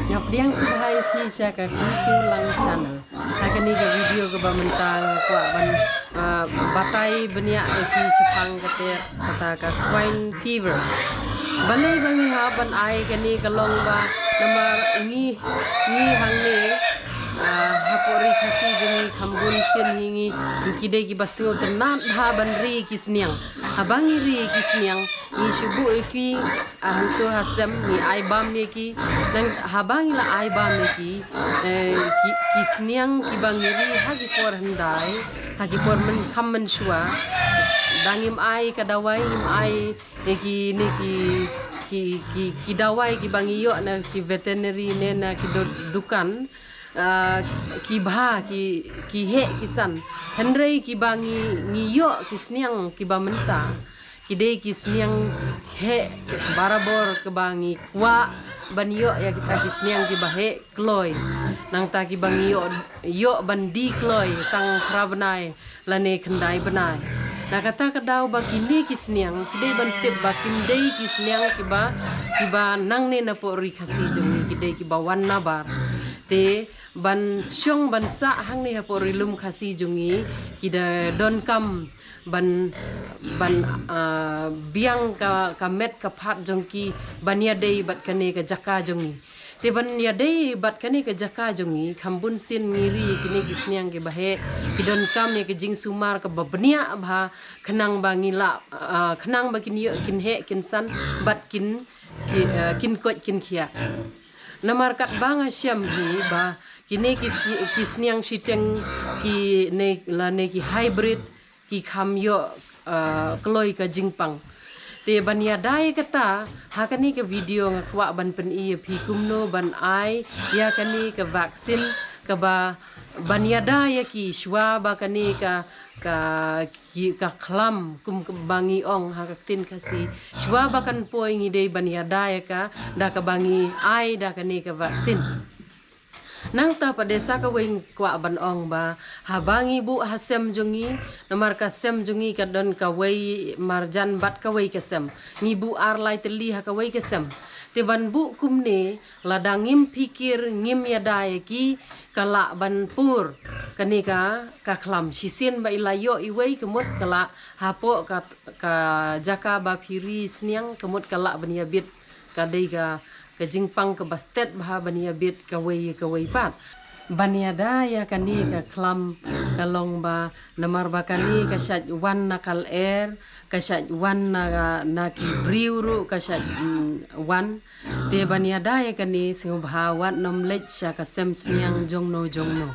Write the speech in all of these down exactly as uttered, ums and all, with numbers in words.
Nga pdiang sngewbha ïa phi sha ka Kyntu Lang Channel. Ha kane ka video kaba mynta nga kwah ban, ah, batai bniah ïa phi shaphang kata, kata ka swine fever. Balei ba ngi hap ban ai kane ka long ba namar ngi, ngi hangne, ah, hapoh ri Khasi jong ngi kham bun sien hi ngi, ngi ki dei kiba sngewtynnat ha ban ri ki sniang. Haba ngi ri ki sniang, ngi shu buh ïa ki, ah, hangto ha sem, ngi ai bam ïa ki. Nang haba ngi la ai bam ïa ki, eh, ki, ki sniang kiba ngi ri ha ki por hyndai, ha ki por myn, kham mynshuwa, da ngim ai ka dawai, ngim ai ïa kine ki, ki, ki, ki dawai kiba ngi ïoh na ki veterinary ne na ki du-, dukan, ah, ki bha, ki, ki heh ki san. Hynrei kiba ngi, ngi ïoh ki sniang kiba mynta, ki dei ki sniang heh barabor, kiba ngi kwah ban ïoh ïa kita ki sniang kiba heh kloi. Nangta kiba ngi ïoh, ïoh ban die kloi tang phra bnai lane khyndai bnai. Na kata ka daw ba kine ki sniang ki dei ban tip ba kim dei ki sniang kiba, kiba nangne napoh ri Khasi jong ngi, ki dei kiba wan nabar. Te ban shong ban sah hangne hapoh ri lum Khasi jong ngi, ki da donkam ban, ban, ah, biang ka, ka met ka phad jong ki ban ïadei bad kane ka jaka jong ngi. Te ban ïadei bad kane ka jaka jong ngi, kham bun sien ngi ri kine ki sniang kiba heh, ki donkam ïa ka jingsumar kaba bniah bha, khnang ba ngi lah, ah, khnang ba kin ïoh kin heh kin san bad kin, ki, ah, kin koit kin khiah. Namar katba nga shem hi ba kine ki si-, ki sniang shiteng, kine lane ki hybrid, ki kham ïoh, ah, kloi ka jingpang. Te ban ïada ïa kata, ha kane ka video nga kwah ban pyni ïa phi kumno ban ai ïa kane ka vaccine kaba ban ïada ïa ki shuwa ba kane ka, ka, ki, ka khlam, kum kaba ngi ong ha ka ktien Khasi. Shuwa ba kan poi ngi dei ban ïada ïa ka da kaba ngi ai da kane ka vaccine. Nangta pat de sa kawei nga kwah ban ong ba haba ngi buh ha sem jong ngi, namar ka sem jong ngi ka don kawei marjan bad kawei ka sem. Ngi buh ar lai tylli ha kawei ka sem. Te ban buh kumne, lada ngim phikir, ngim ïada ïa ki, ka lah ban pur kane ka, ka khlam. Shisien ba i la ïoh iwei, ka mut ka lah hapoh ka, ka jaka ba phi ri sniang, ka mut ka lah ban ïabit. Ka dei ka, ka jingpang kaba stet bha ban ïabit kawei ïa kawei pat. Ban ïada ïa kane ka khlam ka long ba namar ba kane ka shait wan na ka lyer, ka shait wan na, na ki briew ruh ka shait, mm, wan. Te ban ïada ïa kane sngewbha wat nym leit sha ka sem sniang jongno jongno.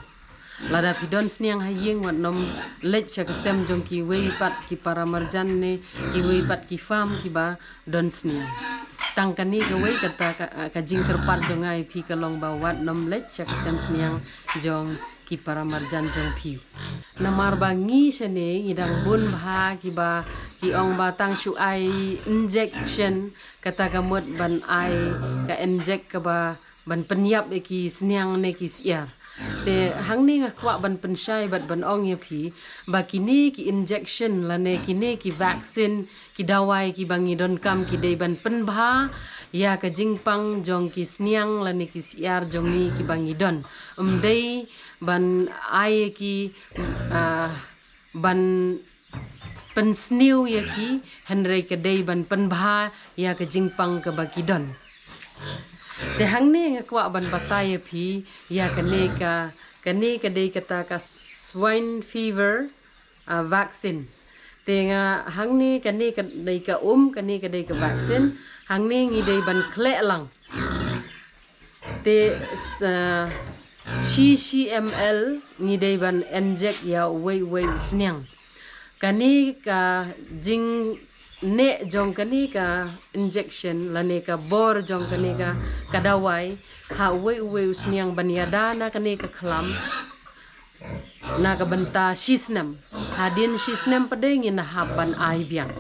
Lada phi don sniang ha ïing wat nym leit sha ka sem jong kiwei pat ki para marjan ne kiwei pat ki farm kiba don sniang. Tang kane kawei kata ka, ka jingkyrpad jong nga ïa phi ka long ba wat nym leit sha ka sem sniang jong ki para marjan jong phi. Namar ba ngi shane ngi dang bun bha kiba ki ong ba tang shu ai injection, kata ka mut ban ai ka inject kaba ban pynïap ïa ki sniang ne ki syiar. Te hangne nga kwah ban pynshai bad ban ong ïa phi ba kine ki injection lane kine ki vaccine, ki dawai kiba ngi donkam ki dei ban pynbha ïa ka jingpang jong ki sniang lane ki syiar jong ngi kiba ngi don. Ym dei ban ai ïa ki, ah, ban pynsniew ïa ki, hynrei ka dei ban pynbha ïa ka jingpang kaba ki don. Te hangne nga kwah ban batai ïa phi ïa kane ka, kane ka dei kata ka swine fever, ah, vaccine. Te nga hangne kane ka dei ka um, kane ka dei ka vaccine, hangne ngi dei ban khleh lang. Te sa shi shi ml ngi dei ban inject ïa uwei uwei u sniang. Kane ka jingneh jong kane ka injection lane ka bor jong kane ka, ka dawai ha uwei uwei u sniang ban ïada na kane ka khlam na ka bynta shi snem. Hadien shi snem pat de ngin hap ban ai biang.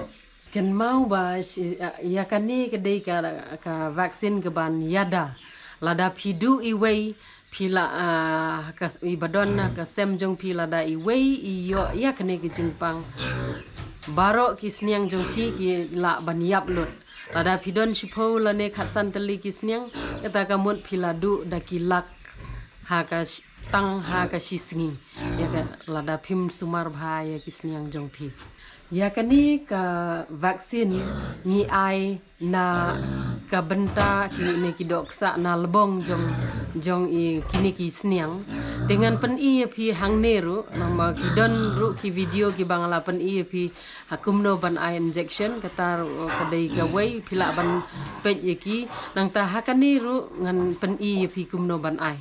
Kynmaw ba shi, ah, ïa kane ka dei ka, ka vaccine kaban ïada. Lada phi duh iwei, phi la, ah, ka, iba don na ka sem jong phi lada iwei i ïoh ïa kane ka jingpang, baroh ki sniang jong phi ki lah ban ïap lut. Lada phi don shiphew lane khatsan tylli ki sniang, kata ka mut phi la duh da ki lak ha ka sh-, tang ha ka shi sngi. Ïa ka, lada phim sumar bha ïa ki sniang jong phi. Ïa kane ka vaccine ngi ai na ka bynta kine ki dohksah na lbong jong, jong i kine ki sniang. Te ngan pyni ïa phi hangne ruh, namar ki don ruh ki video kiba nga la pyni ïa phi ha kumno ban ai injection, kata ruh ka dei kawei, phi lah ban peit ïa ki. Nangta ha kane ruh ngan pyni ïa phi kumno ban ai.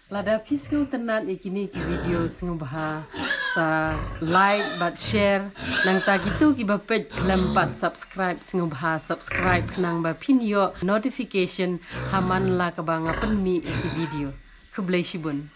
Lada phi sngewtynnat ïa kine ki video, sngewbha sa like bad share. Nangta kito kiba peit khlem pat subscribe, sngewbha subscribe khnang ba phin ïoh notification ha man la kaba nga pynmih ïa ki video. Khublei shibun.